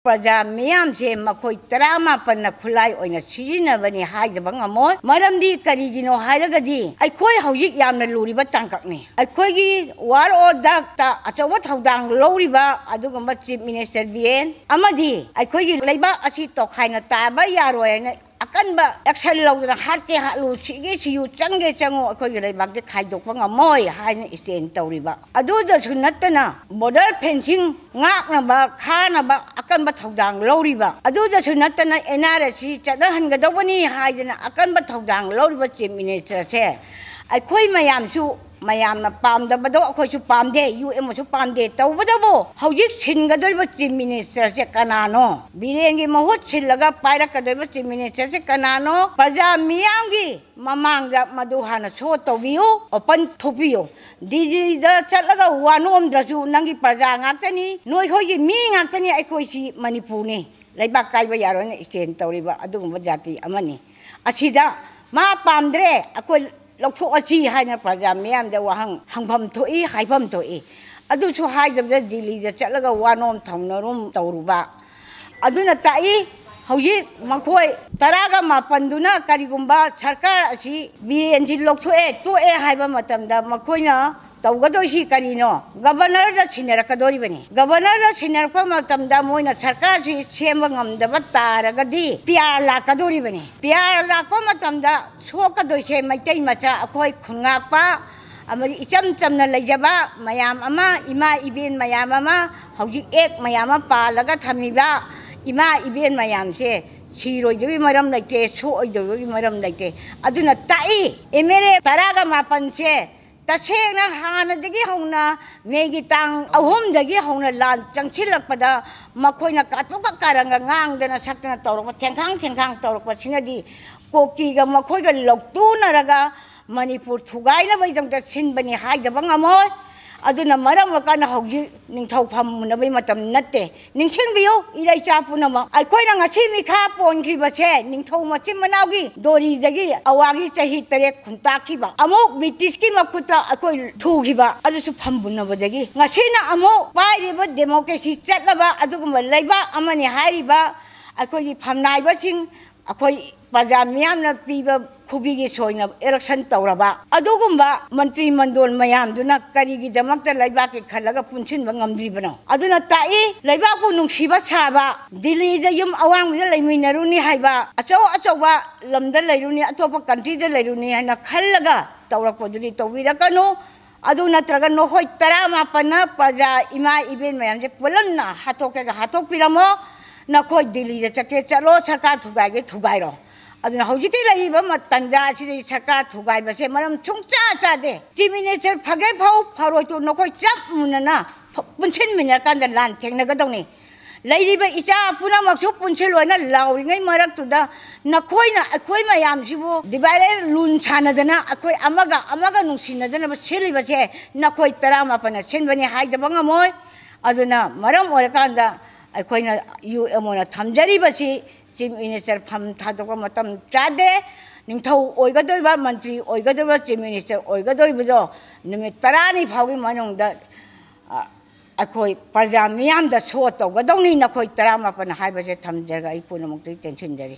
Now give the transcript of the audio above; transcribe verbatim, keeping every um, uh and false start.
ꯄ꯭ꯔꯖꯥ ꯃꯤꯌꯥꯝꯁꯦ ꯃꯈꯣꯏ ꯇꯔꯥꯃꯥꯄꯟꯅ ꯈꯨꯠꯂꯥꯏ ꯑꯣꯏꯅ ꯁꯤꯖꯤꯟꯅꯕꯅꯤ ꯍꯥꯏꯗꯕ ꯉꯝꯃꯣꯏ꯫ ꯃꯔꯝꯗꯤ ꯀꯔꯤꯒꯤꯅꯣ ꯍꯥꯏꯔꯒꯗꯤ ꯑꯩꯈꯣꯏ ꯍꯧꯖꯤꯛ ꯌꯥꯝꯅ ꯂꯨꯔꯤꯕ ꯇꯥꯡꯀꯛꯅꯤ꯫ ꯑꯩꯈꯣꯏꯒꯤ war or deathꯇ ꯑꯆꯧꯕ ꯊꯧꯗꯥꯡ ꯂꯧꯔꯤꯕ ꯑꯗꯨꯒꯨꯝꯕ Chief Minister ꯕꯤꯔꯦꯟ ꯑꯃꯗꯤ ꯑꯩꯈꯣꯏꯒꯤ ꯂꯩꯕꯥꯛ ꯑꯁꯤ ꯇꯣꯈꯥꯏꯅ ꯇꯥꯕ ꯌꯥꯔꯣꯏ ꯍꯥꯏꯅ ꯑꯀꯟꯕ action ꯂꯧꯗꯅ ꯍꯥꯠꯀꯦ ꯍꯥꯠꯂꯨ, ꯁꯤꯒꯦ ꯁꯤꯌꯨ, ꯆꯪꯒꯦ ꯆꯪꯉꯨ, ꯑꯩꯈꯣꯏꯒꯤ ꯂꯩꯕꯥꯛꯇꯤ ꯈꯥꯏꯗꯣꯛꯄ ꯉꯝꯃꯣꯏ ꯍꯥꯏꯅ stand ꯇꯧꯔꯤꯕ꯫ ꯑꯗꯨꯗꯁꯨ ꯅꯠꯇꯅ border fencing ꯉꯥꯛꯅꯕ, ꯈꯥꯅꯕ ꯑꯀꯟꯕ ꯊꯧꯗꯥꯡ ꯂꯧꯔꯤꯕ꯫ ꯑꯗꯨꯗꯁꯨ ꯅꯠꯇꯅ N R S C ꯆꯠꯅꯍꯟꯒꯗꯧꯕꯅꯤ ꯍꯥꯏꯗꯅ ꯑꯀꯟꯕ ꯊꯧꯗꯥꯡ ꯂꯧꯔꯤꯕ Chief Ministerꯁꯦ ꯑꯩꯈꯣꯏ ꯃꯌꯥꯝꯁꯨ ꯃꯌꯥꯝꯅ ꯄꯥꯝꯗꯕꯗꯣ ꯑꯩꯈꯣꯏꯁꯨ ꯄꯥꯝꯗꯦ, U M ꯁꯨ ꯄꯥꯝꯗꯦ꯫ ꯇꯧꯕꯇꯕꯨ ꯍꯧꯖꯤꯛ ꯁꯤꯟꯒꯗꯧꯔꯤꯕ Chief Ministerꯁꯦ ꯀꯅꯥꯅꯣ? ꯕꯤꯔꯦꯟꯒꯤ ꯃꯍꯨꯠ ꯁꯤꯜꯂꯒ ꯄꯥꯏꯔꯛꯀꯗꯧꯔꯤꯕ Chief Ministerꯁꯦ ꯀꯅꯥꯅꯣ? ꯄ꯭ꯔꯖꯥ ꯃꯤꯌꯥꯝꯒꯤ ꯃꯃꯥꯡꯗ ꯃꯗꯨ ꯍꯥꯟꯅ show ꯇꯧꯕꯤꯌꯨ, open ꯊꯣꯛꯄꯤꯌꯨ꯫ ꯗꯤꯜꯂꯤꯗ ꯆꯠꯂꯒ ꯋꯥ ꯅꯣꯝꯗ꯭ꯔꯁꯨ ꯅꯪꯒꯤ ꯄ꯭ꯔꯖꯥ ꯉꯥꯛꯇꯅꯤ, ꯅꯣꯏꯈꯣꯏꯒꯤ ꯃꯤ ꯉꯥꯛꯇꯅꯤ, ꯑꯩꯈꯣꯏꯁꯤ ꯃꯅꯤꯄꯨꯔꯅꯤ꯫ ꯂꯩꯕꯥꯛ ꯀꯥꯏꯕ ꯌꯥꯔꯣꯏꯅ stand ꯇꯧꯔꯤꯕ ꯑꯗꯨꯒꯨꯝꯕ ꯖꯥꯇꯤ ꯑꯃꯅꯤ꯫ ꯑꯁꯤꯗ ꯃꯥ ꯄꯥꯝꯗ꯭ꯔꯦ, ꯑꯩꯈꯣꯏ ꯂꯧꯊꯣꯛꯑꯁꯤ ꯍꯥꯏꯅ ꯄ꯭ꯔꯖꯥ ꯃꯤꯌꯥꯝꯗ ꯋꯥꯍꯪ ꯍꯪꯐꯝ ꯊꯣꯛꯏ, ꯍꯥꯏꯐꯝ ꯊꯣꯛꯏ꯫ ꯑꯗꯨꯁꯨ ꯍꯥꯏꯗꯕꯗ ꯗꯤꯜꯂꯤꯗ ꯆꯠꯂꯒ ꯋꯥꯅꯣꯝ ꯊꯧꯅꯔꯨꯝ ꯇꯧꯔꯨꯕ꯫ ꯑꯗꯨꯅ ꯇꯥꯛꯏ, ꯍꯧꯖꯤꯛ ꯃꯈꯣꯏ ꯇꯔꯥꯒ ꯃꯥꯄꯟꯗꯨꯅ ꯀꯔꯤꯒꯨꯝꯕ ꯁꯔꯀꯥꯔ ꯑꯁꯤ ꯕꯤꯔꯦꯟꯁꯤ ꯂꯧꯊꯣꯛꯑꯦ, ꯇꯣꯛꯑꯦ ꯍꯥꯏꯕ ꯃꯇꯝꯗ ꯃꯈꯣꯏꯅ ꯇꯧꯒꯗꯣꯏꯁꯤ ꯀꯔꯤꯅꯣ? Governorꯗ ꯁꯤꯟꯅꯔꯛꯀꯗꯣꯔꯤꯕꯅꯤ꯫ Governorꯗ ꯁꯤꯟꯅꯔꯛꯄ ꯃꯇꯝꯗ ꯃꯣꯏꯅ ꯁꯔꯀꯥꯔꯁꯤ ꯁꯦꯝꯕ ꯉꯝꯗꯕ ꯇꯥꯔꯒꯗꯤ P R ꯂꯥꯛꯀꯗꯣꯔꯤꯕꯅꯤ꯫ P R ꯂꯥꯛꯄ ꯃꯇꯝꯗ ꯁꯣꯛꯀꯗꯣꯏꯁꯦ ꯃꯩꯇꯩ ꯃꯆꯥ, ꯑꯩꯈꯣꯏ ꯈꯨꯟꯉꯥꯛꯄ ꯑꯃꯗꯤ ꯏꯆꯝ ꯆꯝꯅ ꯂꯩꯖꯕ ꯃꯌꯥꯝ ꯑꯃ, ꯏꯃꯥ ꯏꯕꯦꯟ ꯃꯌꯥꯝ ꯑꯃ, ꯍꯧꯖꯤꯛ act ꯃꯌꯥꯝ ꯑꯃ ꯄꯥꯜꯂꯒ ꯊꯝꯃꯤꯕ ꯏꯃꯥ ꯏꯕꯦꯟ ꯃꯌꯥꯝꯁꯦ ꯁꯤꯔꯣꯏꯗꯕꯒꯤ ꯃꯔꯝ ꯂꯩꯇꯦ, ꯁꯣꯛꯑꯣꯏꯗꯕꯒꯤ ꯃꯔꯝ ꯂꯩꯇꯦ꯫ ꯑꯗꯨꯅ ꯇꯥꯛꯏ, M L A ꯇꯔꯥꯒ ꯃꯥꯄꯟꯁꯦ ꯇꯁꯦꯡꯅ ꯍꯥꯟꯅꯗꯒꯤ ꯍꯧꯅ ꯃꯦꯒꯤ ꯇꯥꯡ ꯑꯍꯨꯝꯗꯒꯤ ꯍꯧꯅ ꯂꯥꯟ ꯆꯪꯁꯤꯜꯂꯛꯄꯗ ꯃꯈꯣꯏꯅ ꯀꯥꯇꯨꯛꯀ ꯀꯥꯔꯟꯒ ꯉꯥꯡꯗꯅ ꯁꯛꯇꯅ ꯇꯧꯔꯛꯄ, ꯊꯦꯡꯈꯥꯡ ꯊꯦꯡꯈꯥꯡ ꯇꯧꯔꯛꯄꯁꯤꯅꯗꯤ ꯀꯨꯀꯤꯒ ꯃꯈꯣꯏꯒ ꯂꯧꯇꯨꯅꯔꯒ ꯃꯅꯤꯄꯨꯔ ꯊꯨꯒꯥꯏꯅꯕꯒꯤꯗꯃꯛꯇ ꯁꯤꯟꯕꯅꯤ ꯍꯥꯏꯗꯕ ꯉꯝꯃꯣꯏ꯫ ꯑꯗꯨꯅ ꯃꯔꯝ ꯑꯣꯏꯔꯀꯥꯟꯗ ꯍꯧꯖꯤꯛ ꯅꯤꯡꯊꯧ ꯐꯝꯃꯨꯅꯕꯒꯤ ꯃꯇꯝ ꯅꯠꯇꯦ꯫ ꯅꯤꯡꯁꯤꯡꯕꯤꯌꯨ, ꯏꯔꯩꯆꯥ ꯄꯨꯝꯅꯃꯛ, ꯑꯩꯈꯣꯏꯅ ꯉꯁꯤ ꯃꯤꯈꯥ ꯄꯣꯟꯈ꯭ꯔꯤꯕꯁꯦ ꯅꯤꯡꯊꯧ ꯃꯆꯤꯟ ꯃꯅꯥꯎꯒꯤ ꯗꯣꯔꯤꯗꯒꯤ ꯑꯋꯥꯒꯤ ꯆꯍꯤ ꯇꯔꯦꯠ ꯈꯨꯟꯇꯥꯛꯈꯤꯕ, ꯑꯃꯨꯛ ꯕ꯭ꯔꯤꯇꯤꯁꯀꯤ ꯃꯈꯨꯠꯇ ꯑꯩꯈꯣꯏ ꯊꯨꯈꯤꯕ, ꯑꯗꯨꯁꯨ ꯐꯝꯕꯨꯅꯕꯗꯒꯤ ꯉꯁꯤꯅ ꯑꯃꯨꯛ ꯄꯥꯏꯔꯤꯕ ꯗꯦꯃꯣꯀ꯭ꯔꯦꯁꯤ ꯆꯠꯂꯕ ꯑꯗꯨꯒꯨꯝꯕ ꯂꯩꯕꯥꯛ ꯑꯃꯅꯤ ꯍꯥꯏꯔꯤꯕ ꯑꯩꯈꯣꯏꯒꯤ ꯐꯝꯅꯥꯏꯕꯁꯤꯡ, ꯑꯩꯈꯣꯏ ꯄ꯭ꯔꯖꯥ ꯃꯤꯌꯥꯝꯅ ꯄꯤꯕ ꯈꯨꯕꯤꯒꯤ ꯁꯣꯏꯅ election ꯇꯧꯔꯕ ꯑꯗꯨꯒꯨꯝꯕ ꯃꯟꯇ꯭ꯔꯤ ꯃꯟꯗꯣꯜ ꯃꯌꯥꯝꯗꯨꯅ ꯀꯔꯤꯒꯤꯗꯃꯛꯇ ꯂꯩꯕꯥꯛꯀꯤ ꯈꯜꯂꯒ ꯄꯨꯟꯁꯤꯟꯕ ꯉꯝꯗ꯭ꯔꯤꯕꯅꯣ? ꯑꯗꯨꯅ ꯇꯥꯛꯏ, ꯂꯩꯕꯥꯛꯄꯨ ꯅꯨꯡꯁꯤꯕ ꯁꯥꯕ, ꯗꯤꯜꯂꯤꯗ ꯌꯨꯝ ꯑꯋꯥꯡꯕꯗ ꯂꯩꯃꯤꯟꯅꯔꯨꯅꯤ ꯍꯥꯏꯕ, ꯑꯆꯧ ꯑꯆꯧꯕ ꯂꯝꯗ ꯂꯩꯔꯨꯅꯤ, ꯑꯇꯣꯞꯄ countryꯗ ꯂꯩꯔꯨꯅꯤ ꯍꯥꯏꯅ ꯈꯜꯂꯒ ꯇꯧꯔꯛꯄꯗꯨꯗꯤ ꯇꯧꯕꯤꯔꯛꯀꯅꯨ꯫ ꯑꯗꯨ ꯅꯠꯇ꯭ꯔꯒ ꯅꯈꯣꯏ ꯇꯔꯥꯃꯥꯄꯟꯅ ꯄ꯭ꯔꯖꯥ ꯏꯃꯥ ꯏꯕꯦꯟ ꯃꯌꯥꯝꯁꯦ ꯄꯨꯂꯞꯅ ꯍꯥꯠꯇꯣꯛꯀꯦꯒ ꯍꯥꯠꯇꯣꯛꯄꯤꯔꯝꯃꯣ꯫ ꯅꯈꯣꯏ ꯗꯤꯜꯂꯤꯗ ꯆꯠꯀꯦ ꯆꯠꯂꯣ, ꯁꯔꯀꯥꯔ ꯊꯨꯒꯥꯏꯒꯦ ꯊꯨꯒꯥꯏꯔꯣ꯫ ꯑꯗꯨꯅ ꯍꯧꯖꯤꯛꯀꯤ ꯂꯩꯔꯤꯕ ꯃ-, ꯇꯟꯖꯥ ꯑꯁꯤꯗ ꯁꯔꯀꯥꯔ ꯊꯨꯒꯥꯏꯕꯁꯦ ꯃꯔꯝ ꯁꯨꯡꯆꯥ ꯆꯥꯗꯦ꯫ Chief Minister ꯐꯒꯦ ꯐꯧ, ꯐꯔꯣꯏ ꯇꯣ, ꯅꯈꯣꯏ ꯆꯞ ꯃꯨꯟꯅꯅ ꯐ-, ꯄꯨꯟꯁꯤꯟꯃꯤꯟꯅꯔꯀꯥꯟꯗ ꯂꯥꯟ ꯊꯦꯡꯅꯒꯗꯧꯅꯤ꯫ ꯂꯩꯔꯤꯕ ꯏꯆꯥ ꯄꯨꯝꯅꯃꯛꯁꯨ ꯄꯨꯟꯁꯤꯜꯂꯣꯏꯅ ꯂꯥꯎꯔꯤꯉꯩ ꯃꯔꯛꯇꯨꯗ ꯅꯈꯣꯏꯅ ꯑꯩꯈꯣꯏ ꯃꯌꯥꯝꯁꯤꯕꯨ divide and rule ꯁꯥꯟꯅꯗꯅ ꯑꯩꯈꯣꯏ ꯑꯃꯒ ꯑꯃꯒ ꯅꯨꯡꯁꯤꯅꯗꯅꯕ ꯁꯤꯜꯂꯤꯕꯁꯦ ꯅꯈꯣꯏ ꯇꯔꯥꯃꯥꯄꯟꯅ ꯁꯤꯟꯕꯅꯤ ꯍꯥꯏꯗꯕ ꯉꯝꯃꯣꯏ꯫ ꯑꯗꯨꯅ ꯃꯔꯝ ꯑꯣꯏꯔꯀꯥꯟꯗ ꯑꯩꯈꯣꯏꯅ UMOꯅ ꯊꯝꯖꯔꯤꯕꯁꯤ Chief Minister ꯐꯝ ꯊꯥꯗꯣꯛꯄ ꯃꯇꯝ ꯆꯥꯗꯦ꯫ ꯅꯤꯡꯊꯧ ꯑꯣꯏꯒꯗꯧꯔꯤꯕ, ꯃꯟꯇ꯭ꯔꯤ ꯑꯣꯏꯒꯗꯧꯔꯤꯕ, Chief Minister ꯑꯣꯏꯒꯗꯧꯔꯤꯕꯗꯣ ꯅꯨꯃꯤꯠ ꯇꯔꯥꯅꯤ ꯐꯥꯎꯒꯤ ꯃꯅꯨꯡꯗ, ꯑ, ꯑꯩꯈꯣꯏ ꯄ꯭ꯔꯖꯥ ꯃꯤꯌꯥꯝꯗ show ꯇꯧꯒꯗꯧꯅꯤ꯫ ꯅꯈꯣꯏ ꯇꯔꯥꯃꯥꯄꯟ ꯍꯥꯏꯕꯁꯦ ꯊꯝꯖꯔꯒ ꯑꯩ ꯄꯨꯝꯅꯃꯛꯇꯒꯤ ꯇꯦꯟꯁꯤꯟꯖꯔꯤ꯫